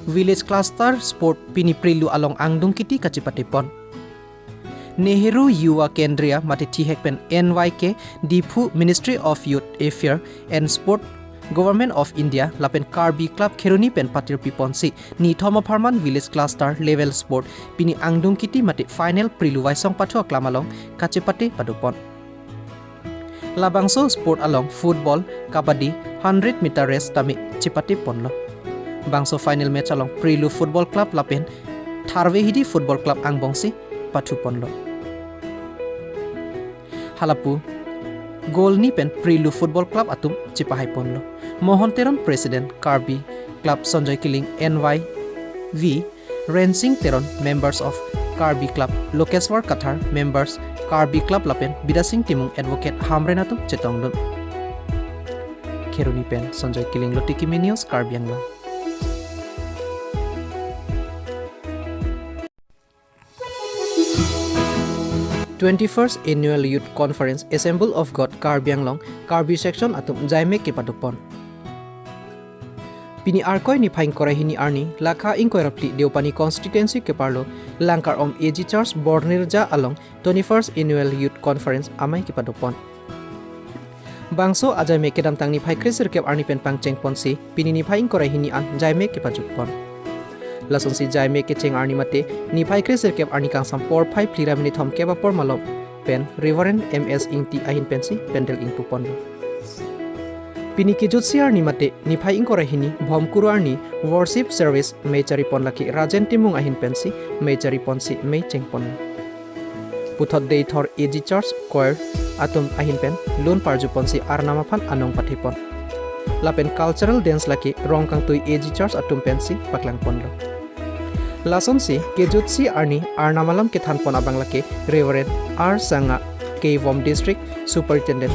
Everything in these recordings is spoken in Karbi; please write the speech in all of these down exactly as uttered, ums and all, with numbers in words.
Village Cluster Sport pini Prilu along angdung kiti kachepatepon. Nehru Yuva Kendriya mate thihek pen N Y K, Diphu Ministry of Youth Affairs and Sport, Government of India lapen Karbi Club Kheroni pen patirpiponsi nithom apharman Village Cluster Level Sport pini angdung kiti mate final Prilu Vaisong Pathu aklam along kachepate padopon. Labangso sport along football, kabaddi, hundred meter race tame chepateponlo. Bangso final match along Prilu Football Club lapen Tharve Hidi Football Club angbongsi pathuponlo. Halapu goal ni pen Prilu Football Club atum chepahaiponlo. Mohon Teron, President, Karbi Club, Sanjoy Killing, N Y V, Rensing Teron, members of Karbi Club, Lokeswar Kathar, members, Karbi Club lapen Bidya Sing Timung, advocate, Hamren atum chetongdun. Kheroni pen Sanjoy Killing, Lutikimi News, Karbi Anglong. Twenty-first Annual Youth Conference, Assembly of God, Karbi Anglong, Karbi Section atum jaime kepadopon. Pini Arkoi niphai ingkoi ra hini arni, Lakha ingkoi ra phli Deopani Constituency keparlo, Langkar-om A G Church Bornirja along twenty-first Annual Youth Conference amei kepadopon. Bangso ajaime kedamtang niphai kresirkep arni pen pangchengponsi, pini niphai ingkoi ra hini an jaime kepajutpon. Lasonsi jaime kecheng arni mate, niphai kresirkep arni kangsam porphai phli ra minit thomkep apor malom pen Reverend M S Ingti ahin pensi pandal ingpuponlo. Pini kejutsi arni mate, niphai ingkoi ra hini, Bhomkuru arni, worship service mei charipon lake Rajen Timung ahin pensi mei chariponsi mei chengponlo. Puthot Deithor A G Church Choir atum ahin pen lun parjuponsi Arnam aphan anong pathepon. Lapen cultural dance lake Rongkangtui A G Church atum pensi paklangponlo. Lasonsi kejutsi arni Arnam alam kethanpon abang lake Reverend R Sanga, Keivom District Superintendent,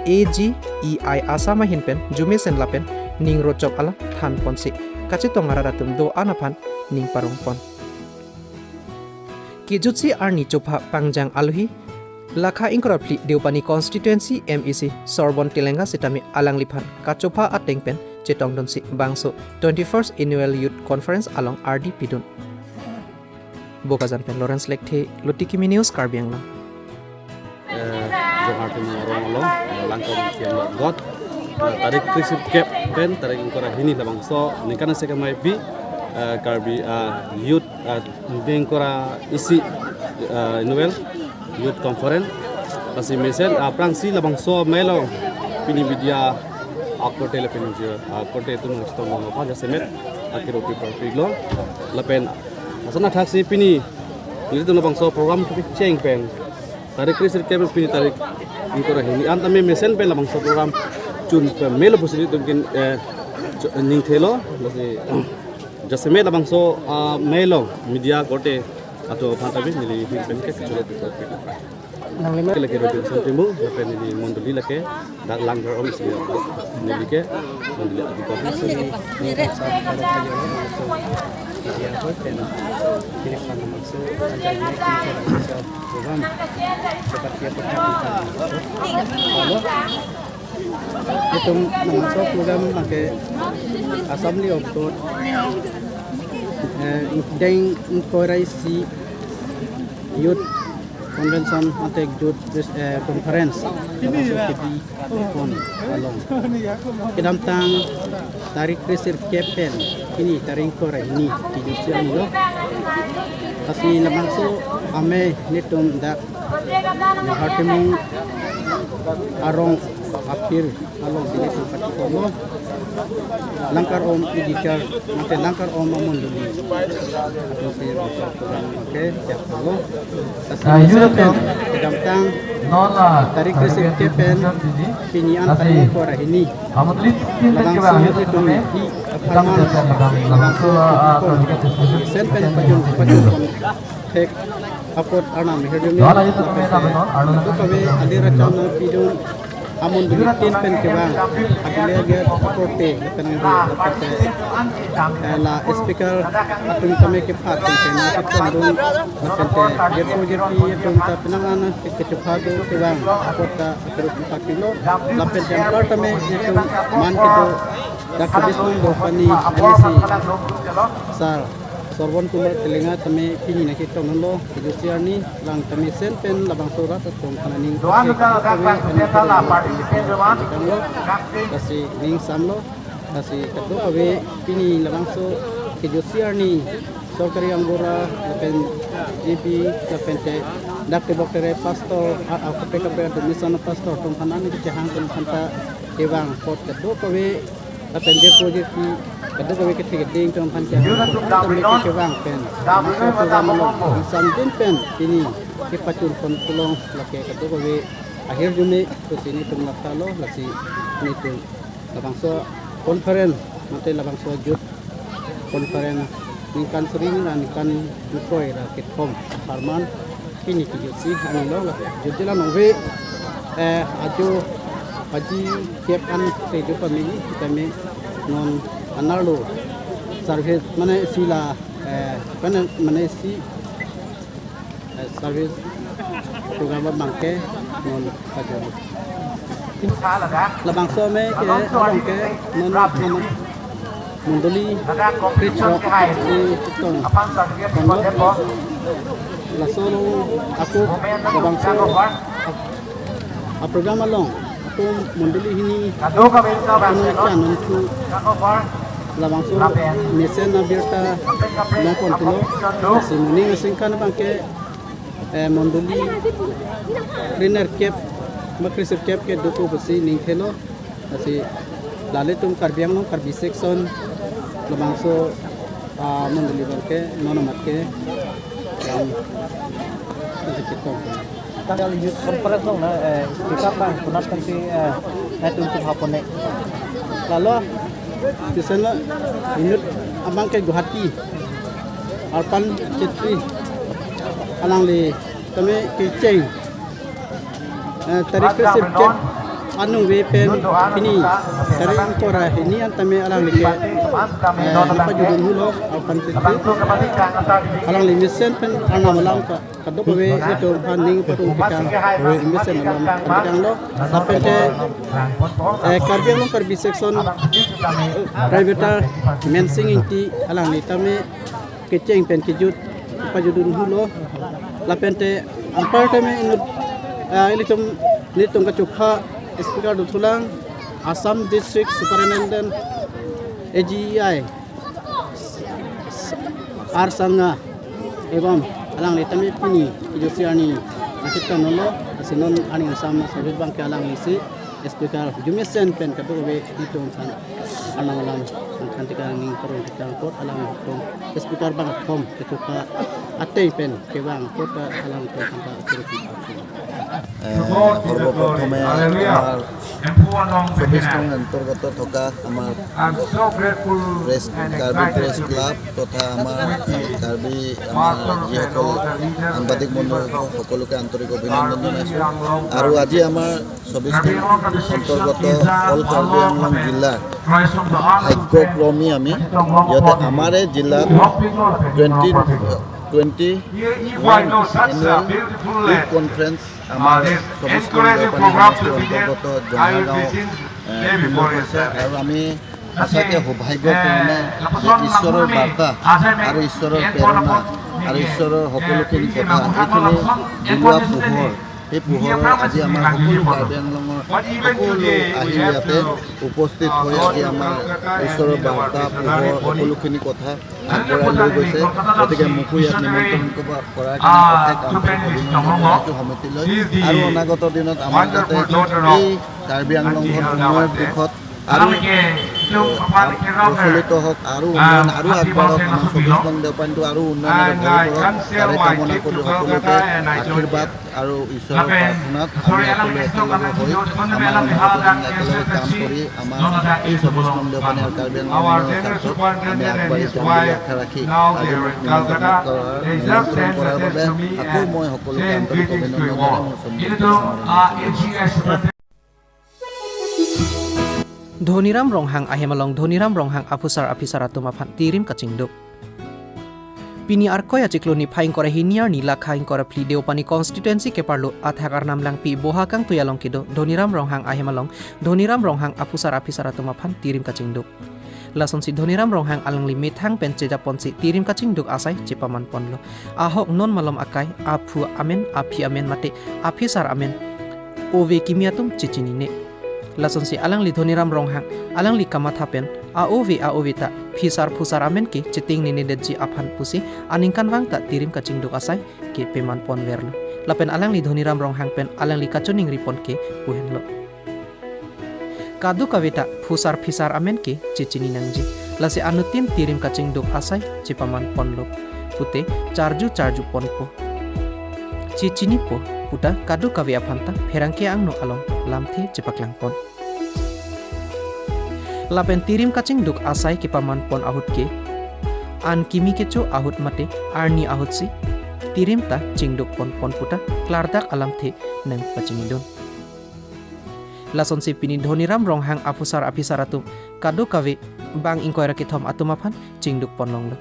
A G E I Assam ahin pen jumesen lapen ning rochop alam thanponsi kachetong arat atum do-an aphan ning parongpon. Kejutsi arni chopha pangjang alohi, Lakha ingkoi ra phli Deopani Constituency M A C Sorbon Telenga sitame alangliphan kachopha ateng pen chetongdunsi bangso twenty-first Annual Youth Conference along ardi pidun. Bokajan pen Lawrence Lekthe, Lutikimi News, Karbi Anglong. Eh, Johar Timung arong along, eh, Langkar-om Kiam Lot Got. Eh, tarik kresirkep pen tarik ingkoi ra hini labangso ningkan isi kemai pi, eh, Karbi, eh, Youth, eh, ingkoi ra isi, eh, Annual Youth Conference. Lasi mesen, eh, aphrangsi labangso mei along pini media akorte lapen je, eh, akorte atum nangchetongdun aphan jasemet akiro paparpiklo. Lapen lason athaksi pini nelitum labangso program kecheng pen tarik kresirkep pini tarik ingkoi ra hini an tame mesen pen labangso program chun pamelo pusi nelitum kin, eh, cho-, ningthelo, lasi jasemet labangso, ah, mei along media akorte atum aphan tame neli ahin pen kechoro paparpik. Nanglima. Lake Roti Santimu, lapen neli mondoli lake, dak Langkar-om isi, neli ke, mondoli ati kopi. Halo. Itum nangso program make Assembly of God, eh, deng ingkoi ra isi Youth Convention ante Youth, eh, Conference, nangso K B Pon along. Kedamtang tarik kresirkep pen hini tarik ingkoi ra hini kejutsi arni lo. Lasi labangso amei nelitum dak Johar Timung arong apir along pini tu pati komo Langkar-om A G Church, mate Langkar-om amondoli. Mate Langkar-om, mate siap komo. Lasi kedamtang tarik kresirkep pen pini an tarik ingkoi ra hini. Labangso nelitum hi apharman, labangso mesen pen pajun pajun thek apot Arnam ahirjume lapen ke, to kave alir acham nangpidun amondoli tin pen kevang, adile ge akorte lapen angdi lapen ke, eh, la speaker atum tame kephat pen ke nangketongdun lapen ke jirpo jirpi atum ta penang an kechepha do kevang apot ta atur empat kilo lapen ke anpar tame itum man kedo Doctor Bisnu Dopani, M A C, Sir Sorbon Kumar Telenga tame pini nangketonglo, kejutsi arni, alang tame mesen pen labangso rat atum aphan aning pathek, kave, aning pathek, lasi ning samlo, lasi kadokave pini labangso kejutsi arni, sorkari angbura, lapen G P, lapen te dak tebok tere pastor, a, a, kaprek kaprek atum mission pastor atum aphan aning kechehang atum aphan ta kevang apot kadokave, lapen jirpo jirpi, kadokave kethe keding atum aphan kevang apot, tame ke kevang pen, masa program along, ning samdin pen pini kepachun pon pulo, lake kadokave ahirjume, pusi nelitum laktha lo, lasi nelitum labangso conference, mate labangso youth conference ningkan suri ra ningkan ingkoi ra kethom apharman pini kejutsi arni lo, jutji la nangve, eh, ajo aji kep an tejo pamili tame non anerlo service mane isi la, eh, mane, mane isi eh, service program abangke non pajolo. Labangso me ke abangke non, non mondoli krethrok si tong kono. Laso along ako labangso a program along ako mondoli hini ako non ke anon thu labangso mesen abirta nangpon pulo, si moning asingkan abangke, eh, mondoli krenerkep, ma kresirkep ke dopo pusi ning thelo, lasi lale atum Karbi Anglong Karbi section labangso, ah, mondoli abangke non amat ke yang nangketong. Tanggal youth conference along na, eh, kita bang, kunat kan si, eh, nelitum si hapon ne. Lalo, di sana inut abangke Guwahati, Arpan Chetri, alangli tame kecheng, eh, tarik kresirkep anung ve pen pini tarik ingkoi ra hini an tame alangli ke, eh, nangpajudun hulo, Arpan Chetri. Alangli mesen pen Arnam alam ka kadokave itum aphan ning parong pikang, mesen alam pikanglo. Lapen te, eh, Karbi Anglong Karbi section, eh, Private Mensing Ingti alangli tame kecheng pen kejut pajudun hulo. Lapen te anpar tame inut, eh, ilitum nelitum kachupha speaker dothulang, Assam District Superintendent A G E I, R Sangha, ebom alangli tame pini kejutsi arni nangketonglo, lasi non arni Assam service abangke alangli si speaker arjumesen pen kadokave itum aphan Arnam alam nangkhan tekang ning parong tekang apot alangtum speaker bangkethom ketuka ateng pen kevang apot alangtum aphan ta atur. Eh, সৰ্বপ্ৰথমে আমাৰ চৌবিশ নং অন্তৰ্গত থকা আমাৰ প্ৰেছ, Karbi press club তথা আমাৰ কাৰ্বি, আমাৰ যিসকল সাংবাদিক বন্ধু সকলোকে আন্তৰিক অভিনন্দন জনাইছোঁ। আৰু আজি আমাৰ চৌবিশ নং অন্তৰ্গত অল কাৰ্বি আংলং জিলাৰ ভাগ্যক্ৰমী আমি ইয়াতে আমাৰে জিলাত twenty, twenty one annual youth conference আমাৰ চৌবিশ নং দেওপানী সমষ্টিৰ অন্তৰ্গত জঙাগাঁও, এ, ফিল্ডত হৈছে। আৰু আমি সঁচাকৈ সৌভাগ্যপূৰ্ণ যে ঈশ্বৰৰ বাৰ্তা আৰু ঈশ্বৰৰ প্ৰেৰণা আৰু ঈশ্বৰৰ সকলোখিনি কথা, এইখিনি বিলোৱা পোহৰ, সেই পোহৰৰ আজি আমাৰ সকলো কাৰ্বি আংলঙৰ সকলো আহি ইয়াতে উপস্থিত হৈ আজি আমাৰ ঈশ্বৰৰ বাৰ্তা, পোহৰ, সকলোখিনি কথা আগবঢ়াই লৈ গৈছে। গতিকে মোকো ইয়াত নিমন্ত্ৰণ ক-, কৰাৰ কাৰণে অশেষ আন্তৰিক অভিনন্দন জনাইছোঁ সমিতিলৈ। আৰু অনাগত দিনত আমাৰ যাতে এই কাৰ্বি আংলঙৰ উন্নয়নৰ দিশত আৰু, এ, প্ৰচলিত হওক, আৰু উন্নয়ন আৰু আগবাঢ়ক, আমাৰ চৌবিশ নং দেওপানীটো আৰু উন্নয়নৰে ভৰি পৰক, তাৰে কামনা কৰি সকলোকে আশীৰ্বাদ আৰু ঈশ্বৰৰ প্ৰাৰ্থনাত আমি সকলোৱে একেলগে হৈ আমাৰ অনাগত দিন একেলগে কাম কৰি আমাৰ এই চৌবিশ নং দেওপানী আৰু কাৰ্বি আংলঙৰ স্বাৰ্থত আমি আগবাঢ়ি যাম বুলি আশা ৰাখি আজি মোক নিমন্ত্ৰণ কৰাৰ, নিমন্ত্ৰণ কৰাৰ বাবে আকৌ মই সকলোকে আন্তৰিক অভিনন্দন জনাই মোৰ সম্পূৰ্ণ সামৰণি মাৰিছোঁ। Dhoniram Ronghang ahem along Dhoniram Ronghang aphusar aphisar atum aphan tirim kachingduk. Pini Arkoi achiklo niphai ingkoi ra hini arni Lakha ingkoi ra phli Deopani constituency keparlo athak Arnam Langpi Boha Kangtui along kedo Dhoniram Ronghang ahem along Dhoniram Ronghang aphusar aphisar atum aphan tirim kachingduk. Lasonsi Dhoniram Ronghang alangli methang pen chejaponsi tirim kachingduk asai chepaman ponlo. Ahok non malom akai, aphu amen, aphi amen mate aphisar amen ove kimi atum chechinine. Lasonsi alangli Dhoniram Ronghang alangli kamatha pen a-ove a-ove ta phisar phusar amen ke chetingnine detji aphan pusi aningkanvang ta tirim kachingduk asai ke peman ponverlo. Lapen alangli Dhoniram Ronghang pen alangli kachiningri pon ke pu henlo. Kadokave ta phusar phisar amen ke chechini nangji. Lasi anuttin tirim kachingduk asai chepaman ponlo pute charju charju ponpo, chechinipo puta kadokave aphan ta pherangke angno along lamthe chepaklang pon. Lapen tirim kachingduk asai kepaman pon ahut ke an kimi kecho ahut mate arni ahutsi tirim ta chingduk pon pon puta klardak alamthe nangpachinidun. Lasonsi pini Dhoniram Ronghang aphusar aphisar atum kadokave bang ingkoi ra kethom atum aphan chingduk ponlonglo.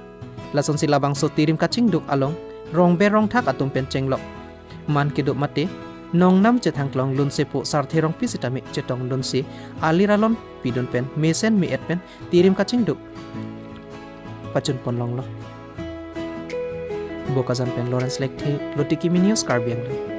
Lasonsi labangso tirim kachingduk along rongber rongthak atum pen chenglok man kedo mate nongnam chethangklong lunsepo Sarthe Rongpi sitame chetongdunsi alir alon pidun pen mesen me-et pen tirim kachingduk pachun ponlonglo. Bokajan pen Lawrence Lekthe, Lotiki Mini News, Karbi Anglong.